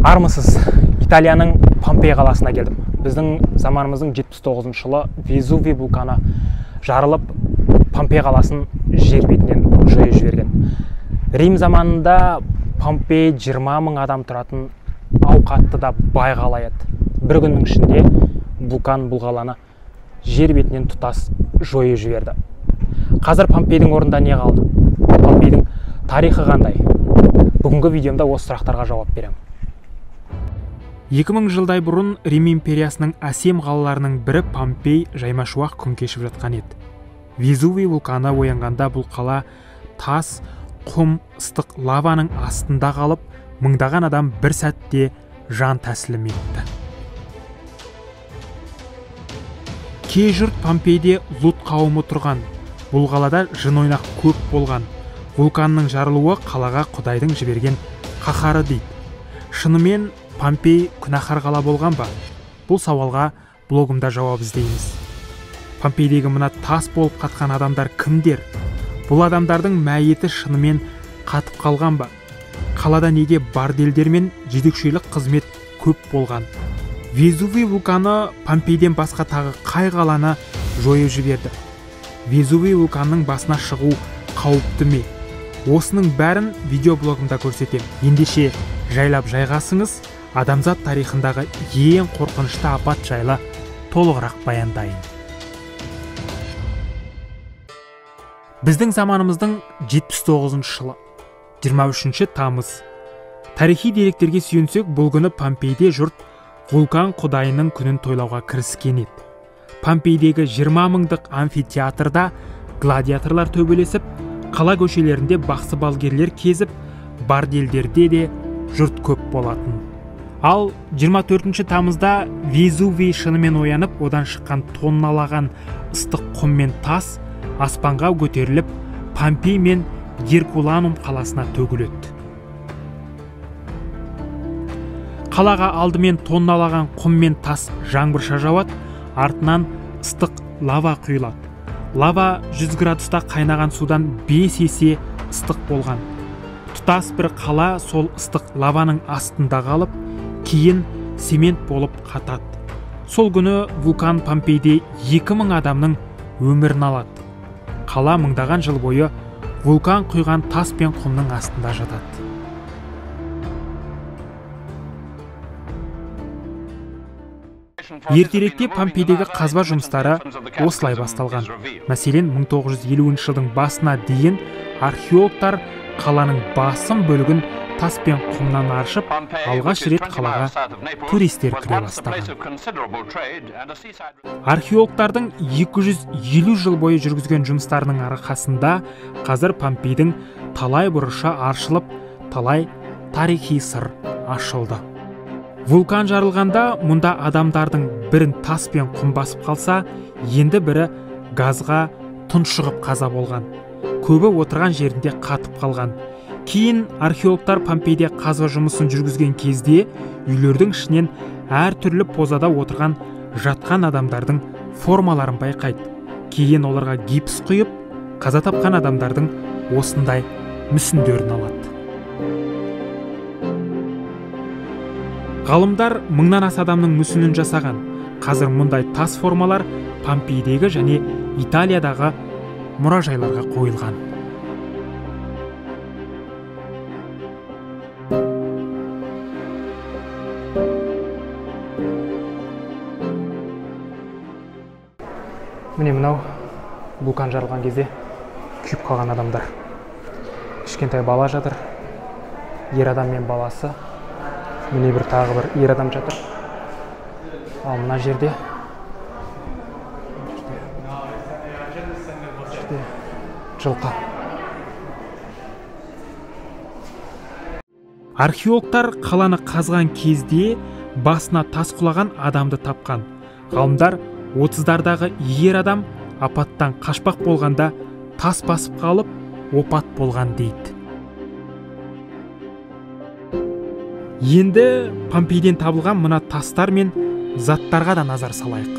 Армысыз, Италияның Помпей қаласына келдім. Біздің заманымыздың 79 жылы Везувий вулканы жарылып, Помпей қаласын жер бетінен жойып жіберген. Рим заманында Помпей 20 мың адам тұратын ауқатты да бай қала еді. Бір күннің ішінде вулкан бұл қаланы жер бетінен тұтас жойып жіберді. Қазір Помпейдің орнында не қалды? Помпейдің тарихы қандай? Бүгінгі видеомда осы сұрақтарға жауап беремін. 2000 жылдай бұрын Рим империясының әсем қалаларының бірі Помпей жаймашуақ күн кешіп жатқан еді. Везувий вулканы оянғанда бұл қала тас, құм, ыстық лаваның астында қалып, мыңдаған адам бір сәтте жан тәсілім етті. Кей жұрт Помпейде лут қауымы тұрған. Бұл қалада жын ойнақ көп болған. Вулканның жарылуы қалаға Құдайдың жіберген қаһары дейді. Шынымен Помпей күнәһар қала болған ба? Бұл сауалға блогымда жауап іздейміз. Помпейдегі мына тас болып қатқан адамдар кімдер? Бұл адамдардың мәйіті шынымен қатып қалған ба? Қалада неге борделдер мен жезөкшелік қызмет көп болған? Везувий вулканы Помпейден басқа тағы қай қаланы жойып жіберді? Везувий вулканының басына шығу қауіпті ме? Осының бәрін видеоблогымда көрсетем. Ендеше жайлап жайғасыңыз, адамзат тарихындағы ең қорқынышты апат жайлы толығырақ баяндайын. Біздің заманымыздың 79 жылы, 23 тамыз. Тарихи деректерге сүйенсек, бұл күні Помпейде жұрт вулкан құдайының күнін тойлауға кіріскен еді. Помпейдегі 20 мыңдық амфитеатрда гладиаторлар төбелесіп, қала көшелерінде бақсы балгерлер кезіп, борделдерде де жұрт көп болатын. Ал 24 тамызда Везувий шынымен оянып, одан шыққан тонналаған ыстық құм мен тас аспанға көтеріліп, Помпей мен Геркуланум қаласына төгіледі. Қалаға алдымен тонналаған құм мен тас жаңбырша жауады, артынан ыстық лава құйылады. Лава 100 градуста қайнаған судан 5 есе ыстық болған. Тұтас бір қала сол ыстық лаваның астында қалып, кейін цемент болып қатады. Сол күні вулкан Помпейде 2000 адамның өмірін алады. Қала мыңдаған жыл бойы вулкан құйған тас пен құмның астында жатады. Ертеректе Помпейдегі қазба жұмыстары осылай басталған. Мәселен, 1950 жылдың басына дейін археологтар қаланың басым бөлігін тас пен құмнан аршып, алғаш рет қалаға туристер кіре бастаған. Археологтардың 250 жыл бойы жүргізген жұмыстарының арқасында қазір Помпейдің талай бұрышы аршылып, талай тарихи сыр ашылды. Вулкан жарылғанда мұнда адамдардың бірін тас пен құм басып қалса, енді бірі газға тұншығып қаза болған. Көбі отырған жерінде қатып қалған. Кейін археологтар Помпейде қазба жұмысын жүргізген кезде үйлердің ішінен әртүрлі позада отырған жатқан адамдардың формаларын байқайды. Кейін оларға гипс құйып, қаза тапқан адамдардың осындай мүсіндерін алады. Ғалымдар мыңнан аса адамның мүсінін жасаған. Қазір мұндай тас формалар Помпейдегі және Италиядағы мұражайларға қойылған. Міне мынау вулкан жарылған кезде күйіп қалған адамдар. Кішкентай бала жатыр, ер адам мен баласы. Міне бір тағы бір ер адам жатыр. Ал мына жерде жылқы. Археологтар қаланы қазған кезде басына тас құлаған адамды тапқан. Ғалымдар 30-дардағы ер адам апаттан қашпақ болғанда тас басып қалып, опат болған дейді. Енді Помпейден табылған мына тастар мен заттарға да назар салайық.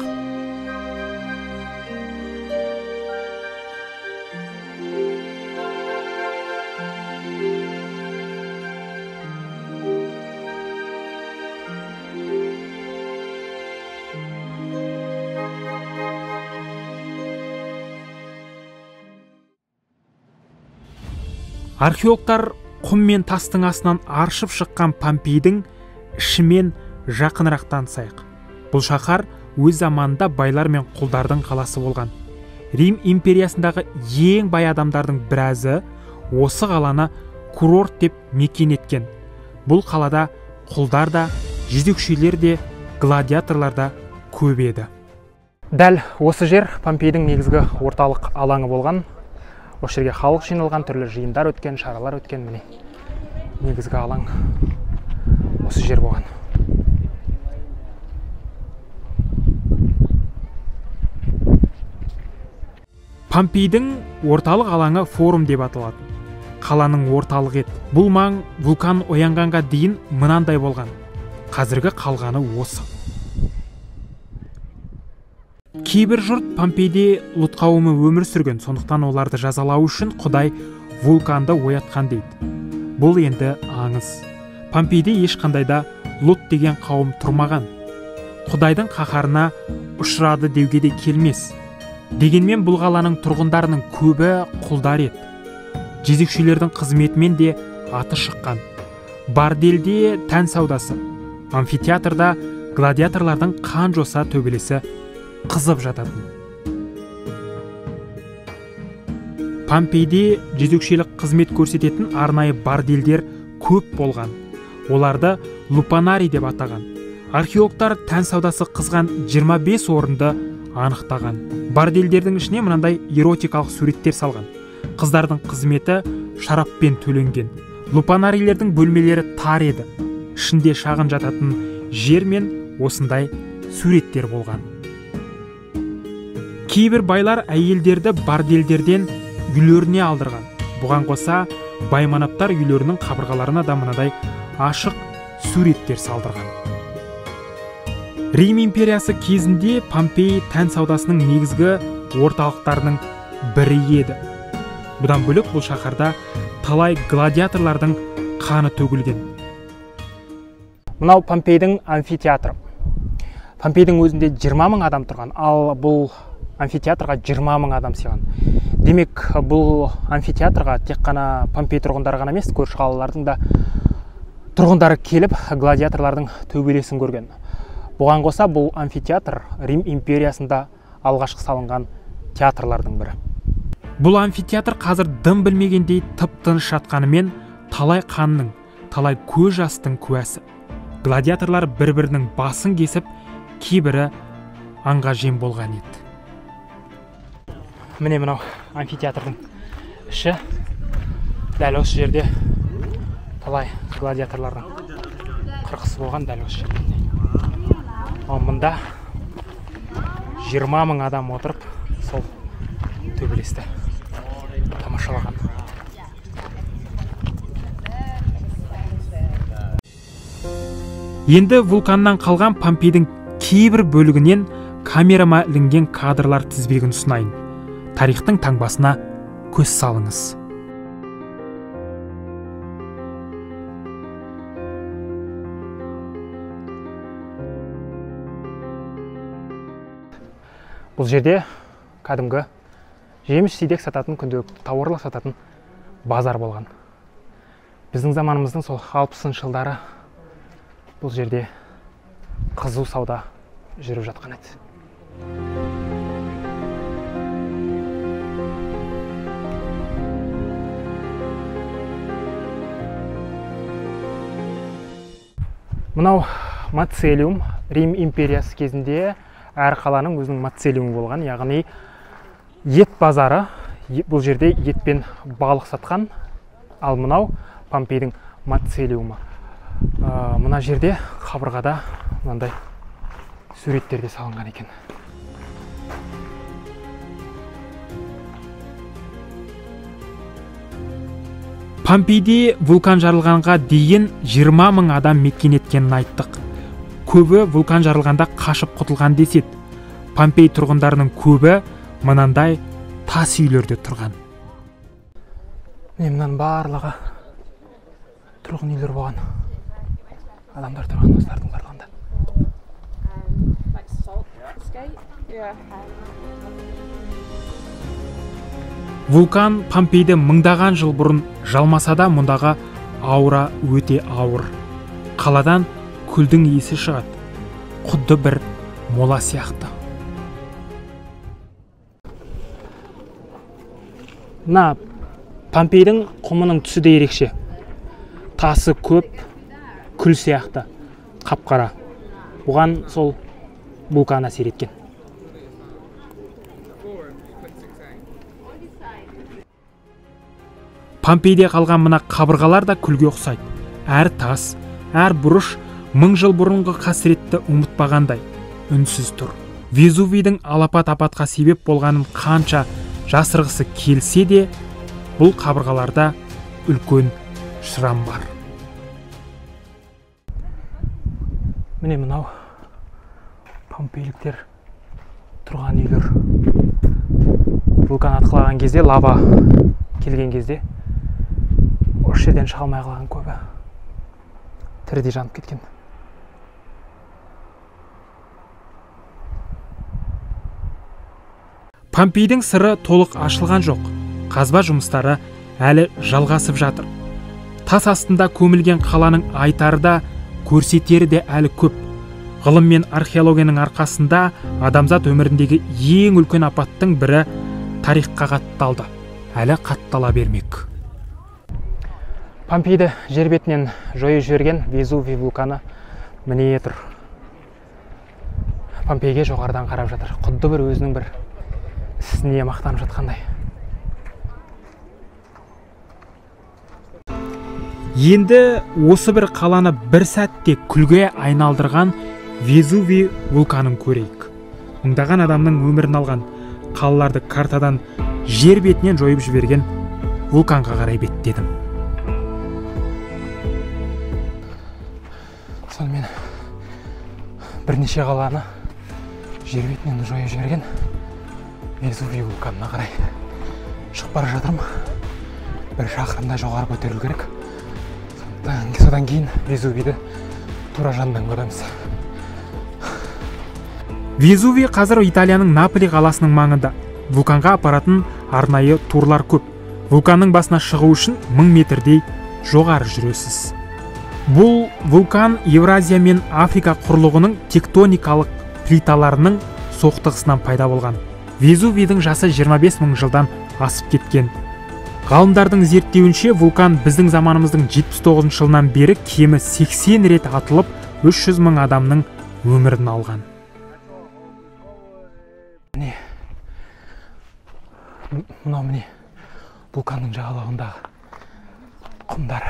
Археологтар құм мен тастың астынан аршып шыққан Помпейдің ішімен жақынырақ танысайық. Бұл шаһар өз заманында байлар мен құлдардың қаласы болған. Рим империясындағы ең бай адамдардың біразы осы қаланы курорт деп мекен еткен. Бұл қалада құлдар да, жезөкшелер де, гладиаторлар да көп еді. Дәл осы жер Помпейдің негізгі орталық алаңы болған. Осы жерге халық жиналған, түрлі жиындар өткен, шаралар өткен. Міне, негізгі алаң осы жер болған. Помпейдің орталық алаңы форум деп аталады. Қаланың орталығы еді. Бұл маң вулкан оянғанға дейін мынандай болған. Қазіргі қалғаны осы. Кейбір жұрт Помпейде Лут қауымы өмір сүрген, сондықтан оларды жазалау үшін Құдай вулканды оятқан дейді. Бұл енді аңыз. Помпейде ешқандай да Лут деген қауым тұрмаған. Құдайдың қаһарына ұшырады деуге де келмес. Дегенмен бұл қаланың тұрғындарының көбі құлдар еді. Жезөкшелердің қызметімен де аты шыққан. Борделде тән саудасы, амфитеатрда гладиаторлардың қан жоса төбелесі қызып жататын. Помпейде жезөкшелік қызмет көрсететін арнайы борделдер көп болған. Оларды лупанари деп атаған. Археологтар тән саудасы қызған 25 орынды анықтаған. Борделдердің ішіне мынандай эротикалық суреттер салған. Қыздардың қызметі шараппен төленген. Лупанарилердің бөлмелері тар еді. Ішінде шағын жататын жер мен осындай суреттер болған. Кейбір байлар әйелдерді борделдерден үйлеріне алдырған. Бұған қоса бай манаптар үйлерінің қабырғаларына да мынадай ашық суреттер салдырған. Рим империясы кезінде Помпей тән саудасының негізгі орталықтарының бірі еді. Бұдан бөлек бұл шаһарда талай гладиаторлардың қаны төгілген. Мынау Помпейдің амфитеатры. Помпейдің өзінде 20 мың адам тұрған, ал бұл амфитеатрға 20 мың адам сыйған. Демек, бұл амфитеатрға тек қана Помпей тұрғындары ғана емес, көрші қалалардың да тұрғындары келіп гладиаторлардың төбелесін көрген. Бұған қоса бұл амфитеатр Рим империясында алғашқы салынған театрлардың бірі. Бұл амфитеатр қазір дым білмегендей тып-тыныш жатқанымен талай қанның, талай көз жастың куәсі. Гладиаторлар бір-бірінің басын кесіп, кейбірі аңға жем болған еді. Міне мынау амфитеатрдың іші. Дәл осы жерде талай гладиаторлардың қырқысы болған, дәл осы жерде. Ал мында 20 мың адам отырып сол төбелесті тамашалаған. Енді вулканнан қалған Помпейдің кейбір бөлігінен камерама ілінген кадрлар тізбегін ұсынайын. Тарихтың таңбасына көз салыңыз. Бұл жерде кәдімгі жеміс жидек сататын, күнделікті тауарлар сататын базар болған. Біздің заманымыздың сол 60-шы жылдары бұл жерде қызу сауда жүріп жатқан еді. Мынау Мацелиум, Рим империясы кезінде әр қаланың өзінің мацелиумы болған, яғни ет базары. Бұл жерде ет пен балық сатқан. Ал мынау Помпейдің мацелиумы. Мына жерде қабырғада мынандай суреттер де салынған екен. Помпейде вулкан жарылғанға дейін 20 мың адам мекен еткенін айттық. Көбі вулкан жарылғанда қашып құтылған деседі. Помпей тұрғындарының көбі мынандай тас үйлерде тұрған. Міне мынаның барлығы тұрғын үйлер болған. Адамдар тұрған осылардың барлығында. Вулкан Помпейді мыңдаған жыл бұрын жалмаса да, мұндағы аура өте ауыр. Қаладан күлдің иісі шығады, құдды бір мола сияқты. Мына Помпейдің құмының түсі де ерекше. Тасы көп, күл сияқты, қап-қара. Бұған сол вулкан әсер еткен. Помпейде қалған мына қабырғалар да күлге ұқсайды. Әр тас, әр бұрыш мың жыл бұрынғы қасіретті ұмытпағандай үнсіз тұр. Везувийдің алапат апатқа себеп болғанын қанша жасырғысы келсе де, бұл қабырғаларда үлкен шрам бар. Міне мынау помпейліктер тұрған үйлер. Вулкан атқылаған кезде, лава келген кезде осы жерден шыға алмай қалған көбі тірідей жанып кеткен. Помпейдің сыры толық ашылған жоқ. Қазба жұмыстары әлі жалғасып жатыр. Тас астында көмілген қаланың айтары да, көрсетері де әлі көп. Ғылым мен археологияның арқасында адамзат өміріндегі ең үлкен апаттың бірі тарихқа қатталды. Әлі қаттала бермек. Помпейді жер бетінен жойып жіберген Везувий вулканы міне тұр. Помпейге жоғарыдан қарап жатыр. Құдды бір өзінің бір ісіне мақтанып жатқандай. Енді осы бір қаланы бір сәтте күлге айналдырған Везувий вулканын көрейік. Мыңдаған адамның өмірін алған, қалаларды картадан жер бетінен жойып жіберген вулканға қарай беттедім. Сонымен бірнеше қаланы жер бетінен жойып жіберген Везувий вулканына қарай шығып бара жатырмын. Бір шақырымдай жоғары көтерілу керек. Содан кейін Везувийді тура жанынан көреміз. Везувий қазір Италияның Наполи қаласының маңында. Вулканға апаратын арнайы турлар көп. Вулканның басына шығу үшін 1000 метрдей жоғары жүресіз. Бұл вулкан Евразия мен Африка құрлығының тектоникалық плиталарының соқтығысынан пайда болған. Везувийдің жасы 25 мың жылдан асып кеткен. Ғалымдардың зерттеуінше, вулкан біздің заманымыздың 79 жылынан бері кемі 80 рет атылып, 300 мың адамның өмірін алған. Міне, мынау міне вулканның жағалауындағы құмдар.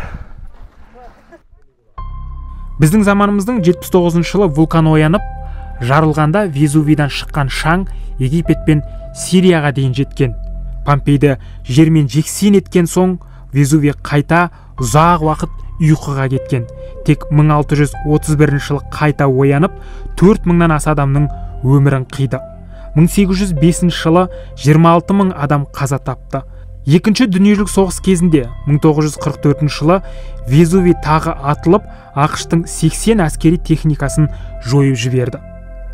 Біздің заманымыздың 79 жылы вулкан оянып, жарылғанда Везувийдан шыққан шаң Египет пен Сирияға дейін жеткен. Помпейді жермен жексен еткен соң Везувий қайта ұзақ уақыт ұйқыға кеткен. Тек 1631 жылы қайта оянып, 4000-нан аса адамның өмірін қиды. 1805 жылы 26 мың адам қаза тапты. Екінші дүниежүзілік соғыс кезінде 1944 жылы Везувий тағы атылып, АҚШ-тың 80 әскери техникасын жойып жіберді.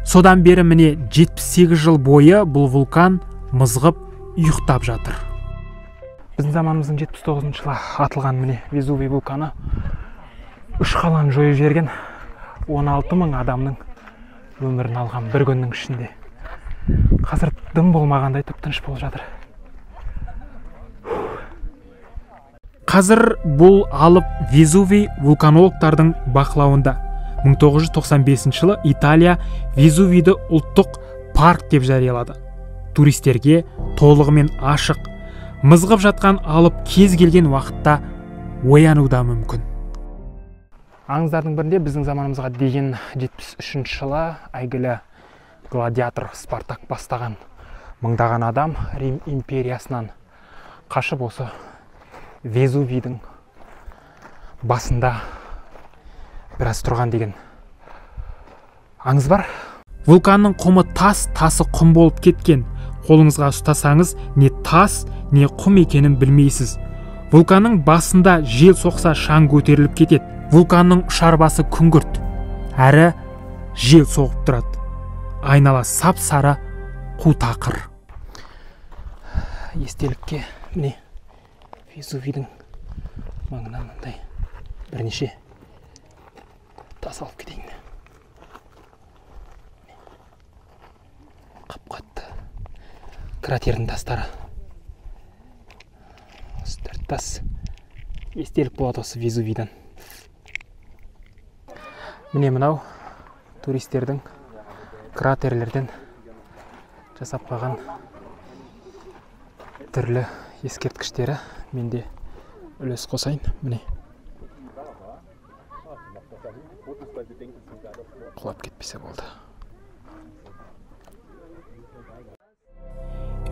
Содан бері міне 78 жыл бойы бұл вулкан мызғып ұйықтап жатыр. Біздің заманымыздың 79 жылы атылған міне Везувий вулканы үш қаланы жойып жіберген, 16 мың адамның өмірін алған бір күннің ішінде. Қазір дым болмағандай тып-тыныш болып жатыр. Қазір бұл алып Везувий вулканологтардың бақылауында. 1995 жылы Италия Везувийді ұлттық парк деп жариялады. Туристерге толығымен ашық. Мызғып жатқан алып кез келген уақытта ояну да мүмкін. Аңыздардың бірінде біздің заманымызға дейін 73 жылы әйгілі гладиатор Спартак бастаған мыңдаған адам Рим империясынан қашып осы Везувийдің басында біраз тұрған деген аңыз бар. Вулканның құмы тас, тасы құм болып кеткен. Қолыңызға ұстасаңыз, не тас, не құм екенін білмейсіз. Вулканның басында жел соқса шаң көтеріліп кетеді. Вулканның ұшар басы күңгірт, әрі жел соғып тұрады. Айнала сап-сары қу тақыр. Естелікке міне Везувийдің маңынан мындай бірнеше тас алып кетейін. Қап-қатты кратердің тастары. Осы 4 тас естелік болады осы Везувийдан. Міне мынау туристердің кратерлерден жасап қойған түрлі ескерткіштері. Мен де үлес қосайын. Міне. Құлап кетпесе болды.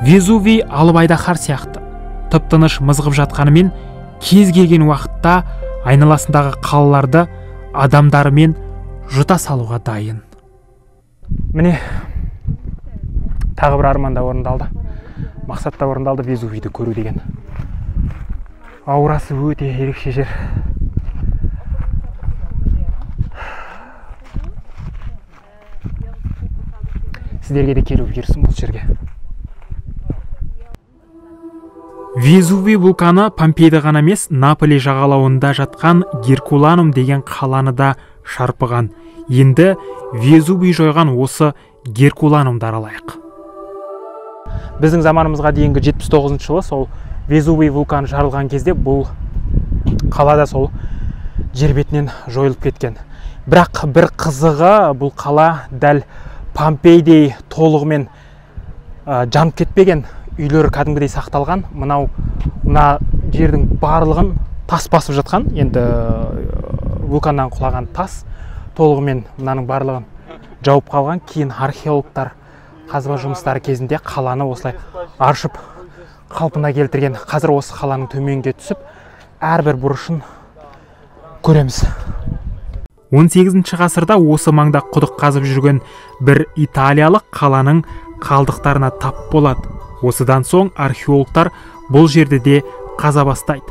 Везувий алып айдаһар сияқты. Тып-тыныш мызғып жатқанымен кез келген уақытта айналасындағы қалаларды адамдарымен жұта салуға дайын. Міне тағы бір арман да орындалды. Мақсат та орындалды, Везувийді көру деген. Аурасы өте ерекше жер. Сіздерге де келу бұйырсын бұл жерге. Везувий вулканы Помпейді ғана емес, Наполи жағалауында жатқан Геркуланум деген қаланы да шарпыған. Енді Везувий жойған осы Геркуланумды аралайық. Біздің заманымызға дейінгі 79 жылы сол Везувий вулканы жарылған кезде бұл қалада сол жер бетінен жойылып кеткен. Бірақ бір қызығы, бұл қала дәл Помпейдей толығымен жанып кетпеген. Үйлері кәдімгідей сақталған. Мынау мына жердің барлығын тас басып жатқан. Енді вулканнан құлаған тас толығымен мынаның барлығын жауып қалған. Кейін археологтар қазба жұмыстары кезінде қаланы осылай аршып қалпына келтірген. Қазір осы қаланың төменге түсіп әрбір бұрышын көреміз. 18 ғасырда осы маңда құдық қазып жүрген бір италиялық қаланың қалдықтарына тап болады. Осыдан соң археологтар бұл жерді де қаза бастайды.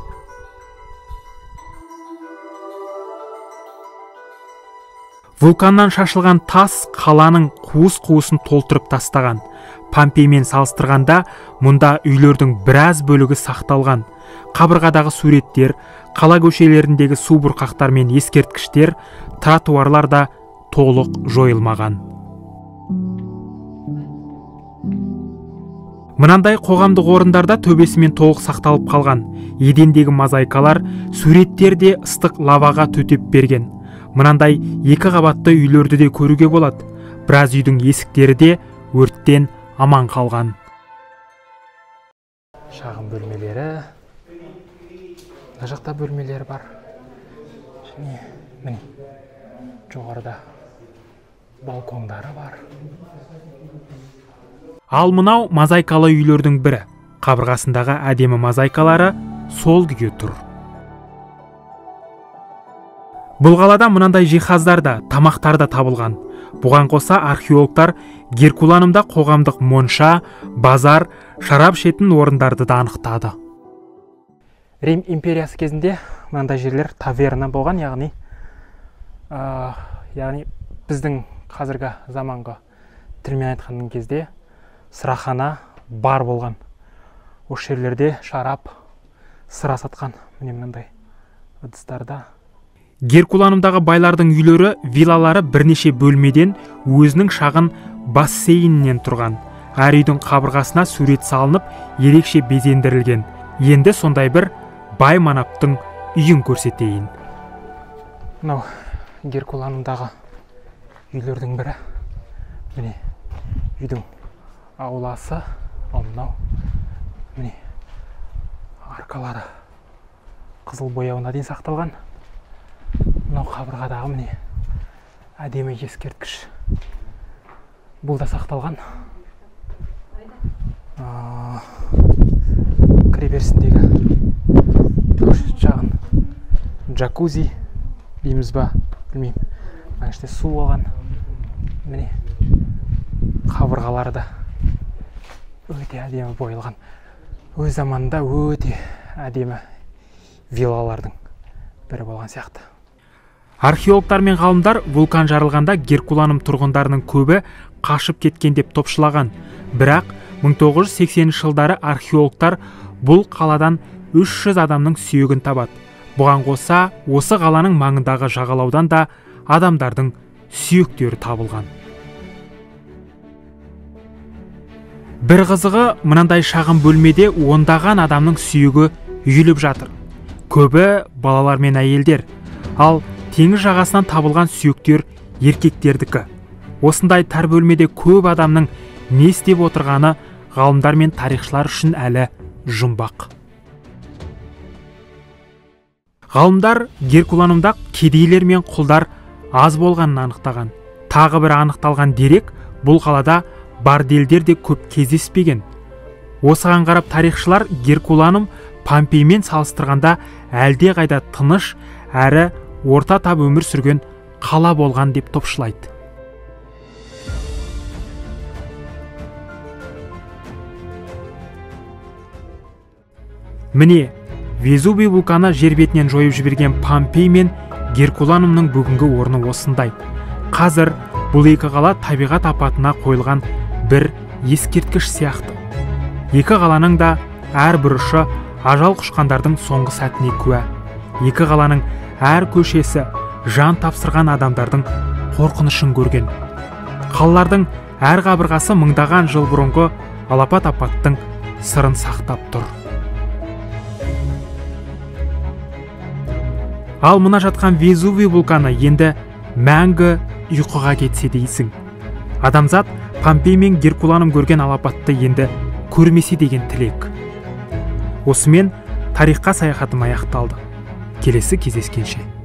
Вулканнан шашылған тас қаланың қуыс-қуысын толтырып тастаған. Помпеймен салыстырғанда мұнда үйлердің біраз бөлігі сақталған. Қабырғадағы суреттер, қала көшелеріндегі су бұрқақтар мен ескерткіштер, тротуарлар да толық жойылмаған. Мынандай қоғамдық орындарда төбесімен толық сақталып қалған. Едендегі мозаикалар, суреттер де ыстық лаваға төтеп берген. Мынандай екі қабатты үйлерді де көруге болады. Біраз үйдің есіктері де өрттен аман қалған. Шағын бөлмелері, мына жақта бөлмелері бар. Және міне жоғарыда балкондары бар. Ал мынау мозаикалы үйлердің бірі. Қабырғасындағы әдемі мозаикалары сол күйі тұр. Бұл қалада мынандай жиһаздар да, тамақтар да табылған. Бұған қоса археологтар Геркуланумда қоғамдық монша, базар, шарап ішетін орындарды да анықтады. Рим империясы кезінде мынандай жерлер таверна болған, яғни біздің қазіргі заманғы тілмен айтқан кезде сырахана бар болған. Осы жерлерде шарап, сыра сатқан. Міне мынандай ыдыстарда. Геркуланумдағы байлардың үйлері, виллалары бірнеше бөлмеден, өзінің шағын бассейнінен тұрған. Әр үйдің қабырғасына сурет салынып, ерекше безендірілген. Енді сондай бір бай манаптың үйін көрсетейін. Мынау Геркуланумдағы үйлердің бірі. Міне үйдің ауласы, ал мынау міне аркалары қызыл бояуына дейін сақталған. Мынау қабырғадағы міне әдемі ескерткіш. Бұл да сақталған. Кіреберісіндегі шағын джакузи дейміз ба, білмеймін. Мына іште су болған. Міне қабырғалары да өте әдемі боялған. Өз заманында өте әдемі виллалардың бірі болған сияқты. Археологтар мен ғалымдар вулкан жарылғанда Геркуланум тұрғындарының көбі қашып кеткен деп топшылаған. Бірақ 1980 жылдары археологтар бұл қаладан 300 адамның сүйегін табады. Бұған қоса, осы қаланың маңындағы жағалаудан да адамдардың сүйектері табылған. Бір қызығы, мынандай шағын бөлмеде ондаған адамның сүйегі үйіліп жатыр. Көбі балалар мен әйелдер. Ал теңіз жағасынан табылған сүйектер еркектердікі. Осындай тар бөлмеде көп адамның не істеп отырғаны ғалымдар мен тарихшылар үшін әлі жұмбақ. Ғалымдар Геркуланумда кедейлер мен құлдар аз болғанын анықтаған. Тағы бір анықталған дерек, бұл қалада борделдер де көп кездеспеген. Осыған қарап тарихшылар Геркуланум Помпеймен салыстырғанда әлде қайда тыныш әрі орта тап өмір сүрген қала болған деп топшылайды. Міне, Везувий вулканы жер бетінен жойып жіберген Помпей мен Геркуланумның бүгінгі орны осындай. Қазір бұл екі қала табиғат апатына қойылған бір ескерткіш сияқты. Екі қаланың да әр бұрышы ажал құшқандардың соңғы сәтіне куә. Екі қаланың әр көшесі жан тапсырған адамдардың қорқынышын көрген. Қалалардың әр қабырғасы мыңдаған жыл бұрынғы алапат апаттың сырын сақтап тұр. Ал мына жатқан Везувий вулканы енді мәңгі ұйқыға кетсе дейсің. Адамзат Помпей мен Геркуланум көрген алапатты енді көрмесе деген тілек. Осымен тарихқа саяхатым аяқталды. Келесі кездескенше.